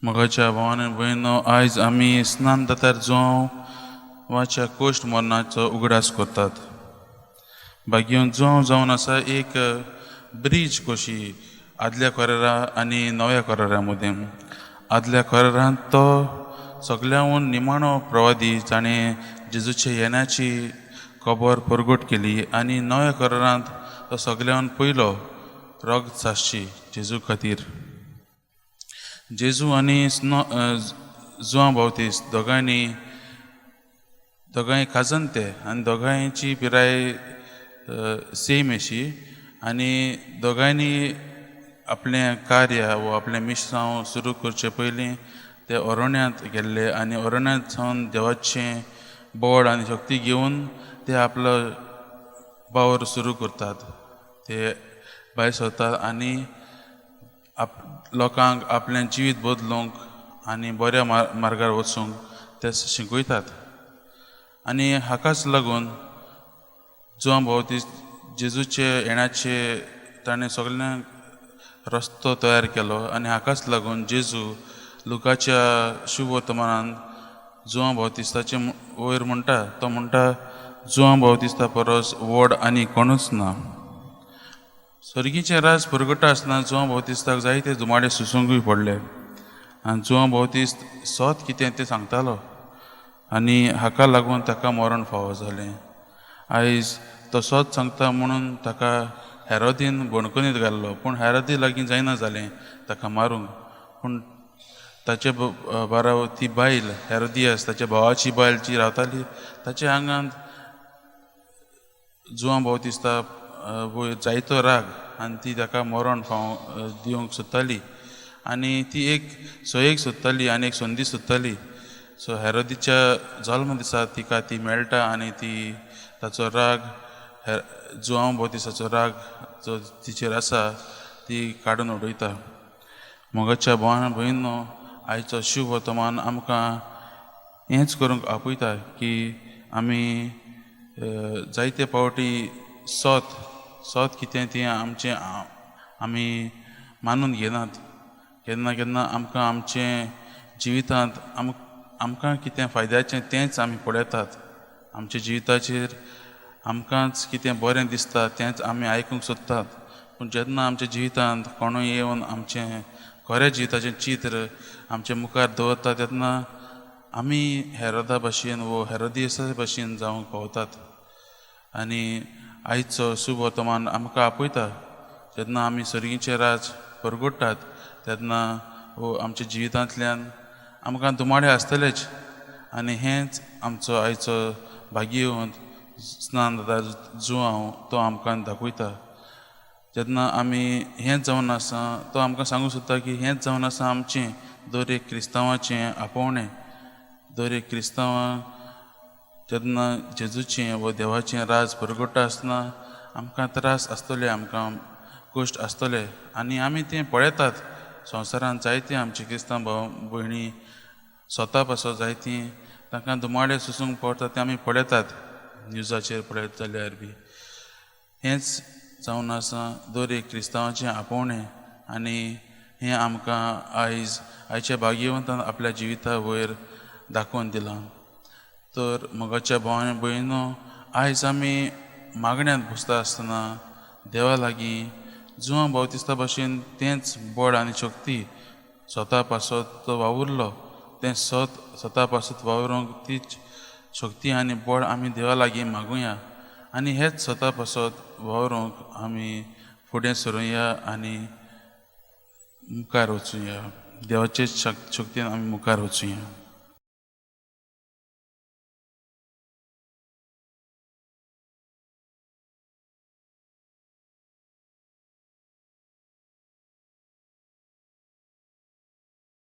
मोगाच्या भावान भयणो, आयज आमी स्नान दातार जुवांवाच्या कोश्ट मरणाचो उगडास करतात. भाग्यवंत जुवांव जावन आसा एक ब्रीज कशी आदल्या कोरारा आनी नव्या कोरारा मदीं. आदल्या कोरारांत तो सगळ्यांहून निमाणो प्रवादी जाणें जेजूच्या येण्याची खबर परगट केली आनी नव्या कोरारांत तो सगळ्यांहून पयलो रगत साक्षी जेजू खातीर. जेजू आनी जुवांव बावतीस दोगांयनी दोगांय काजन ते आनी दोगांयची पिराय सेम अशी आनी दोगांयनी आपलें कार्य वो आपलें मिसांव सुरू करचे पयलीं ते अरण्यांत गेल्ले आनी अरण्यांत सावन देवाचें बळ आनी शक्ती घेवन ते आपलो वावर सुरू करतात. ते भायर सरतात आनी आप लोकांक आपलें जिवीत बदलूंक आनी बऱ्या मार्गार वचूंक ते शिकयतात. आनी हाकाच लागून जुवांव बावतीस जेजूचे येण्याचे ताणें सगळ्यांक रस्तो तयार केलो आनी हाकाच लागून जेजू लुकाच्या शुभवर्तमानान जुवांव बावतिस्ताचे वयर म्हणटा, तो म्हणटा जुवांव बावतिस्ता परस व्हड आनी कोणूच ना. सर्गीचें राज परगटा आसतना जुवांव बावतिस्ताक जायते दुमाडे सोंसूंकूय पडले आनी जुवांव बावतिस्त सत कितें तें सांगतालो आनी हाका लागून ताका मरण फावो जालें. आयज तो सत सांगता म्हणून ताका हेरोदीन बणकणीत घाल्लो, पूण हेरोदी लागीं जायना जालें ताका मारूंक. पूण ताचे बाराबर ती बायल हेरोदियास ताच्या भावाची बायल जी रावताली ताच्या आंगांत जुवांव बावतिस्ता वयर जायतो राग आनी ती ताका मरण फाव दिवंक सोदताली आनी ती एक सोयेक सोदताली आनी एक संदी सोदताली. सो हेरोदीच्या जल्म दिसा तिका ती मेळटा आनी ती ताचो राग जुवांव बावतिस्ताचो राग जो तिचेर आसा ती काडून उडयता. मोगाच्या भावान भयणो, आयचो शुभ वर्तमान आमकां हेंच करूंक आपयता की आमी जायते फावटी सत सत कितें तें आमचें आमी मानून घेनात. केन्ना केन्ना आमकां आमचें जिवितांत आमकां कितें फायद्याचें तेंच आमी पळयतात. आमच्या जिविताचेर आमकांच कितें बरें दिसता तेंच आमी आयकूंक सोदतात. पूण जेन्ना आमच्या जिवितांत कोणूय येवन आमचें खऱ्या जिविताचें चित्र आमच्या मुखार दवरता तेन्ना आमी हेरोदा भाशेन वो हेरोदियसा भाशेन जावंक पावतात. आनी आयचो शुभ वर्तमान आमकां आपयता जेन्ना आमी सर्गीचें राज परगट्टात तेन्ना वो आमच्या जिवितांतल्यान आमकां दुमाडे आसतलेच आनी हेंच आमचो आयचो भाग्यवंत स्नान जुवांव तो आमकां दाखयता. जेन्ना आमी हेंच जावन आसा तो आमकां सांगूंक सोदता की हेंच जावन आसा आमचें दर एक क्रिस्तांवाचें आपोवणें. दर एक क्रिस्तांवां जेन्ना जेजूचें व देवाचें राज परगट्टा आसतना आमकां त्रास आसतले, आमकां कश्ट आसतले आनी आमी तें पळयतात. संवसारांत जायते आमचे क्रिस्तांव भाव भयणी स्वता पासत जायतीं तांकां दुमाडे सोंसूंक पडटा तें आमी पळयतात न्युजाचेर पळयत जाल्यार बी. हेंच जावन आसा दर एक क्रिस्तांवाचें आपोवणें आनी हें आमकां आयज आयच्या भाग्यवंतान आपल्या जिविता वयर दाखोवन दिलां. तर मोगाच्या भाव भयणो, आयज आमी मागण्यांत बसता आसतना देवा लागीं जुवांव बावतिस्ता भाशेन तेंच बळ आनी शक्ती स्वता पासत तो वावुरलो तें सत स्वता पासत वावरूंक तीच शक्ती आनी बळ आमी देवा लागीं मागुया आनी हेच स्वता पासत वावरूंक आमी फुडें सरुया आनी मुखार वचुया. देवाचे शक्तीन आमी मुखार वचुया.